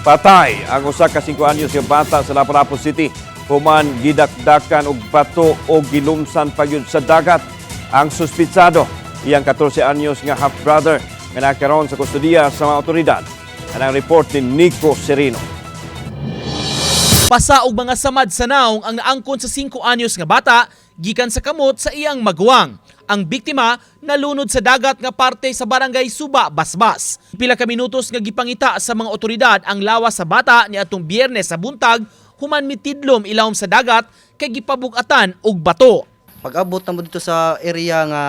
Patay ang usa ka 5 anyos nga bata sa Lapu-Lapu City human gidakdakan og bato o gilumsan pagyud sa dagat. Ang suspitsado, iyang 14 anyos nga half-brother nga nakaron sa kustodiya sa mga otoridad. Anang report ni Nico Serino. Pasa og mga samad sa naong ang naangkon sa 5 anyos nga bata gikan sa kamot sa iyang maguwang. Ang biktima nalunod sa dagat nga parte sa barangay Suba, Basbas. Pila ka minutos nga gipangita sa mga otoridad ang lawas sa bata niadtong Biyernes sa buntag human mitidlom ilawom sa dagat kay gipabugatan og bato. Pag-abot na mo dito sa area nga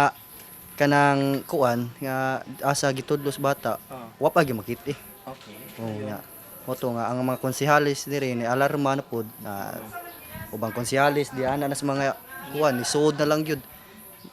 kanang kuan nga asa gitudlos bata, wa pa gyud makita eh. Okay. Oo nga. Mo to nga ang mga konsehales diri ni alarma na pod na ubang konsehales di ana na sa mga kuan nisuod na lang gyud.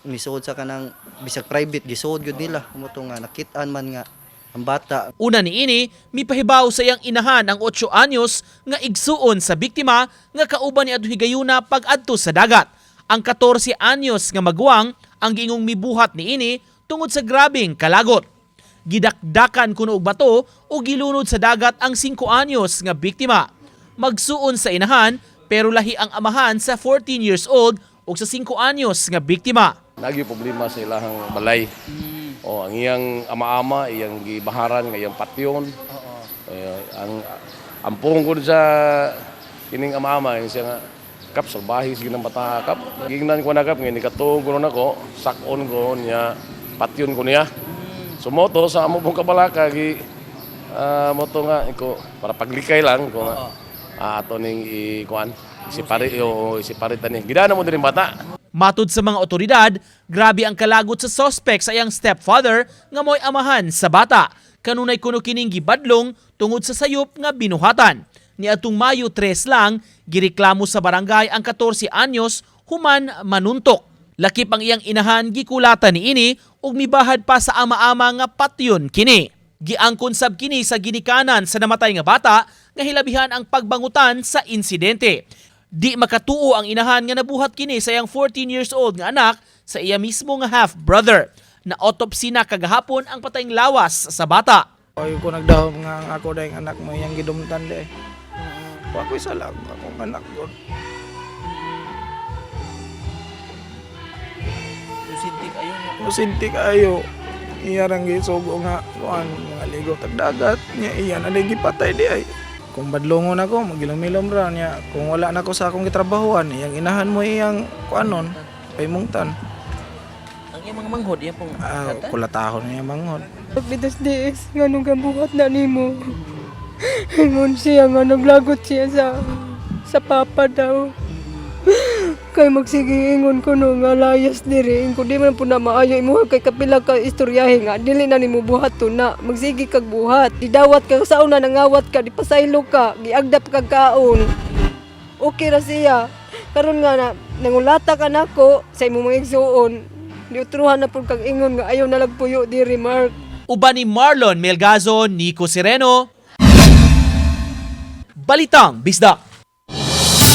Nisuod sa kanang bisag private, gisuod gyud nila. Mo to nga nakit-an man nga ang bata. Una niini, mipahibaw sa iyang inahan ang 8 anyos nga igsuon sa biktima nga kauban ni adto higayuna pag-adto sa dagat. Ang 14 anyos nga maguwang ang giingong mibuhat niini tungod sa grabeng kalagot. Gidakdakan kuno og bato o gilunod sa dagat ang 5 anyos nga biktima. Magsuon sa inahan, pero lahi ang amahan sa 14 years old ug sa 5 anyos nga biktima. Nagi problema sa ilahang balay. O ang iyang ama-ama, iyang gibaharan nga iyang patyon. Eh, ang ampong ko sa kining ama-ama yung siya nga kap salbahe sige ng bata kap. Gingnan ko na kap nga nikatuong ko nako, sakon ko niya, patyon ko niya. Sumoto sa amo pong kabalaka gi moto nga ko para paglikay lang ko nga ato ning i kuan isipari o isiparit ni. Gidana mo din bata. Matud sa mga otoridad, grabe ang kalagot sa suspect sa iyang stepfather nga mo'y amahan sa bata. Kanunay kuno kining gibadlong tungod sa sayop nga binuhatan. Niadtong Mayo 3 lang, gireklamo sa barangay ang 14 anyos human manuntok. Lakip ang iyang inahan, gikulatan niini ug mibahad pa sa ama-ama nga patyon kini. Giangkon sab kini sa ginikanan sa namatay nga bata nga hilabihan ang pagbangutan sa insidente. Di makatuo ang inahan nga nabuhat kini sa iyang 14 years old nga anak sa iya mismo nga half-brother. Na autopsy na kagahapon ang patayng lawas sa bata. Ayaw ko nagdahom nga ang ako dahil anak mo iyang gidumtan di. Wa ko'y sala akong anak ko. Lusinti kayo. Iya rang gisugo nga kuan mga ligo tag dagat nya iya na lagi patay di ay. Kung badlongon ako, magilom-ilom ra niya. Kung wala na ko sa akong gitrabahuan, iyang inahan mo iyang kuanon, paimungtan. Ang iyang mga manghod, iya pong Ah, kulatahon niya manghod. Pagbitas diis, nga nung gabuhat na nimo. Ingon siya nga naglagot siya sa papa daw. Kay magsige ingon ko no nga layas diri, ingon ko di man po na maayo imo kay kapila ka istoryahe nga dili na nimo buhat to na magsige kag buhat, didawat ka sa una, nangawat ka, di pasaylo ka, giagdap kag kaon, okay ra siya. Karon nga na nangulata ka nako sa imong mga igsuon, diutruhan na pud kag ingon nga ayaw na lagpuyo diri, Mark. Uban ni Marlon Melgazo, Nico Sereno. Balitang Bisdak.